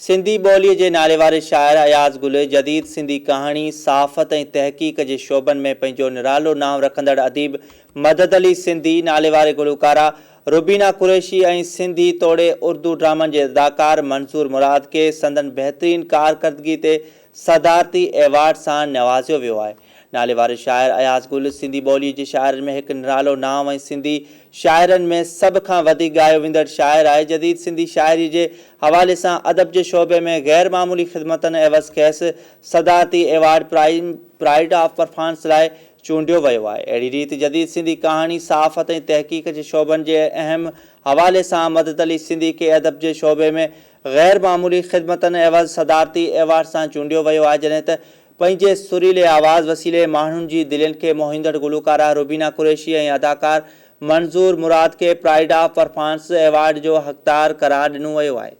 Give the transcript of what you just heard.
سنڌي ٻوليء جي ناليواري شاعر اياز گل جديد سنڌي ڪهاڻي، صحافت ۽ تحقيق جي شعبن ۾ پنهنجو نرالو نانء رکندڙ اديب مدد علي سنڌي، ناليواري گلوڪاره روبينا قريشي ۽ سنڌي توڙي اردو ڊرامن جي اداڪار منظور مراد کي سندن بهترين ڪارڪردگي تي صدارتي ايوارڊ سان نوازيو ويو آهي. ناليواري شاعر اياز گل سنڌي ٻوليء جي شاعرن ۾ هڪ نرالو نانء ۽ سنڌي شاعرن ۾ سڀ کان وڌيڪ ڳايو ويندڙ شاعر آهي. جديد سنڌي شاعريء جي حوالي سان ادب جي شعبي ۾ غير معمولي خدمتن عيوض کيس صدارتي ايوارڊ پرائيڊ آف پرفارنس لاء چونڊيو ويو آهي. اهڙي ريت جديد سنڌي ڪهاڻي، صحافت ۽ تحقيق جي شعبن جي اهم حوالي سان مدد علي سنڌي کي ادب جي شعبي ۾ غير معمولي خدمتن عيوض صدارتي ايوارڊ سان چونڊيو ويو آهي جڏهن ته پنهنجي سريلي آواز وسيلي ماڻهن جي دلين کي موهيندڙ گلوڪاره روبينا قريشي ۽ اداڪار منظور مراد کي پرائيڊ آف پرفارنس ايوارڊ جو حقدار قرار ڏنو ويو آهي.